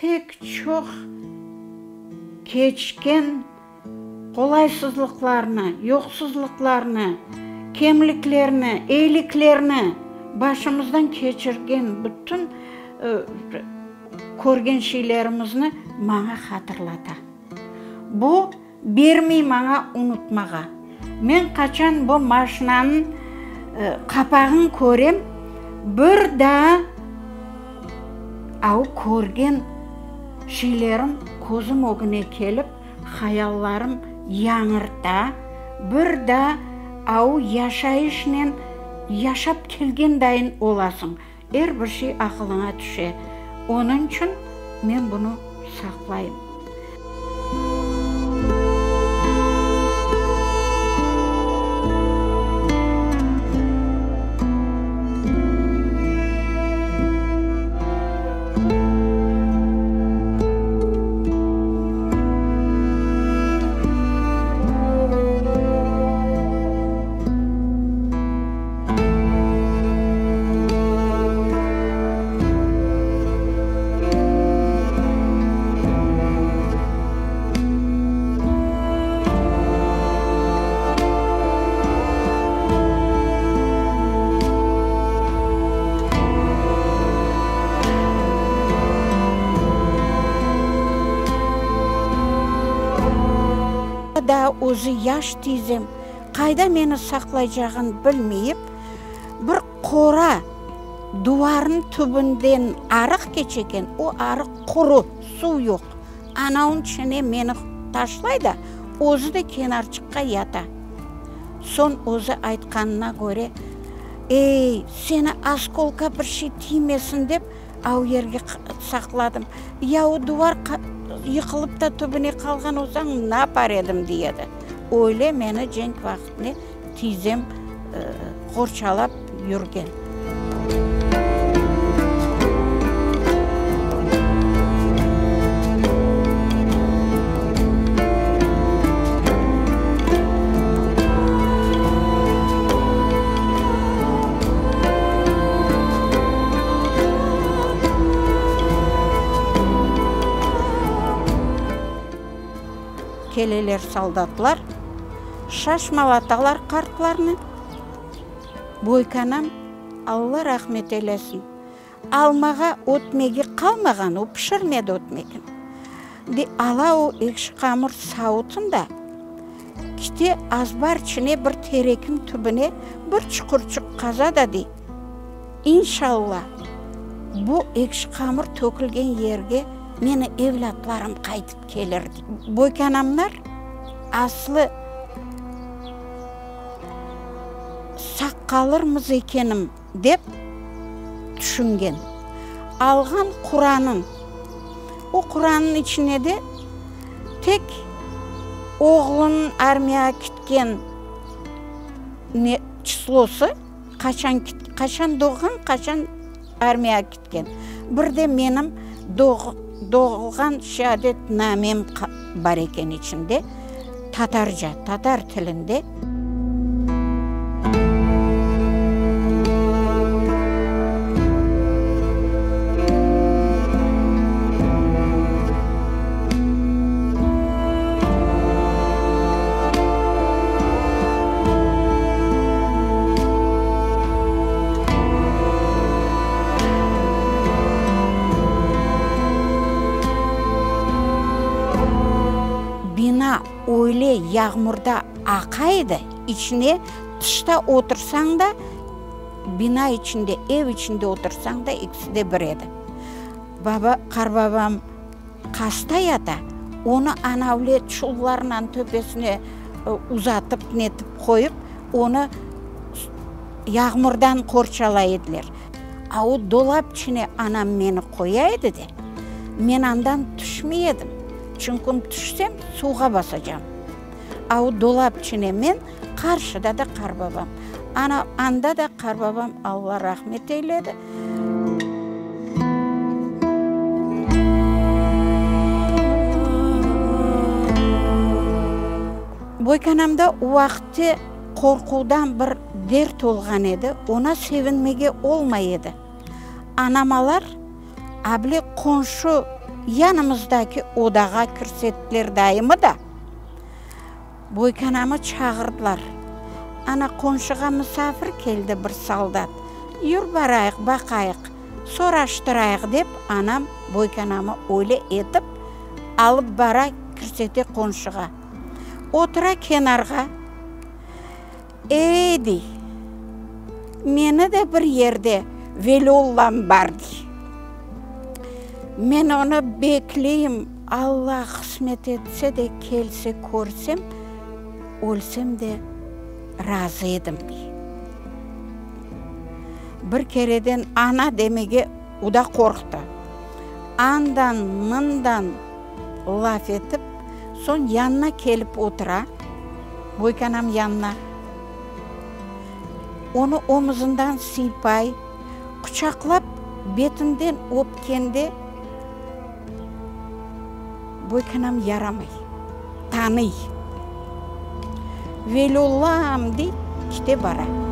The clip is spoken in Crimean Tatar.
Pek çoq keçken qolaysızlıqlarnı, yoqsuzlıqlarnı, kemliklerni, eyiliklerni başımızdan keçirgen bütün körgen şeylerimizni maña hatırlata. Bu bermey maña unutmağa. Men qaçan bu maşinanıñ qapağın körem, bir daa av körgen şeylerim közüm ögüne kelip, hayallarım yañırta, bir daa av yaşayışnen yaşap kelgen dayın olasıñ. Er bir şey aqılıña tüşe. Onıñ içün men bunı saqlayım. Daa özü yaş tiyzem, Qayda meni saqlaycağın bilmeyip, bir qora duvarnıñ tübünden arıq keçe eken, o arıq quru, suv yoq. Anavnıñ içine meni taşlay da, özü de kenarçıqqa yata. Soñ özü aytqanına köre, Ey, seni oskolka bir şey tiymesin dep, av yerge saqladım. Ya o duvar yıqılıp da tübüne qalğan olsañ, napar edim, dey edi. Öyle meni cenk vaqtında tiyzem qorçalap yürgen. Keleler soldatlar, şaşmalatalar qartlarnı. Boykanam, Alla rahmet eylesin, almağa ötmegi qalmağan, o pişirmedi ötmegin. De, ala o ekşi qamur savutın da, kite azbar içine bir terekiñ tübüne bir çuqurçıq qaza da, dey, İnşalla, bu ekşi qamur tökülgen yerge meni evlâtlarım qaytıp kelir, dey. Boykanamlar aslı saq qalırmız ekenim, dep tüşüngen. Alğan Quranın, o Qurannıñ içine de tek oğlunıñ armiyağa kitken ne çıslosı, qaçan qaçan doğğan, qaçan armiyağa kitken. Bir de menim doğulğan şeadetnamem bar eken içinde, tatarca, tatar tilinde. Bina öyle yağmurda aqa edi, içine tışta otursañ da, bina içinde, ev içinde otursañ da, ikisi de bir edi. Baba, qarbabam qasta yata, onı anavle çullarnan töpesine uzatıp, netip qoyıp, onı yağmurdan qorçalay ediler. A o dolap içine anam meni qoya edi de, men andan tüşmey edim, çünküm tüşsem suvğa basacam. A o dolap içine men, qarşıda da qarbabam. Ana, anda da qarbabam Alla rahmet eyledi. Boykanamda o vaqıtte qorquvdan bir dert olğan edi, ona sevinmege olmay edi. Anamalar, able qonşu. Yanımızdaki odağa kirsettiler dayımı da. Boykanamı çağırdılar. Ana, qonşuğa misafir keldi bir soldat. Yür barayıq, baqayıq, soraştırayıq, dep anam boykanamı öyle etip alıp bara kirsete qonşuğa. Otura kenarğa. Ey, dey, meni de bir yerde Velullam bar, dey. Men onı bekleyim, Alla qısmet etse de kelse körsem, ölsem de razı edim, dey. Bir kereden ana demege o da qorqtı. Andan, mından laf etip, soñ yanına kelip otura, büyükanam yanına. Onı omuzından sıypay, quçaqlap betinden öpkende, büyükanam yaramay, tanıy. Velullam, dey, kite bara.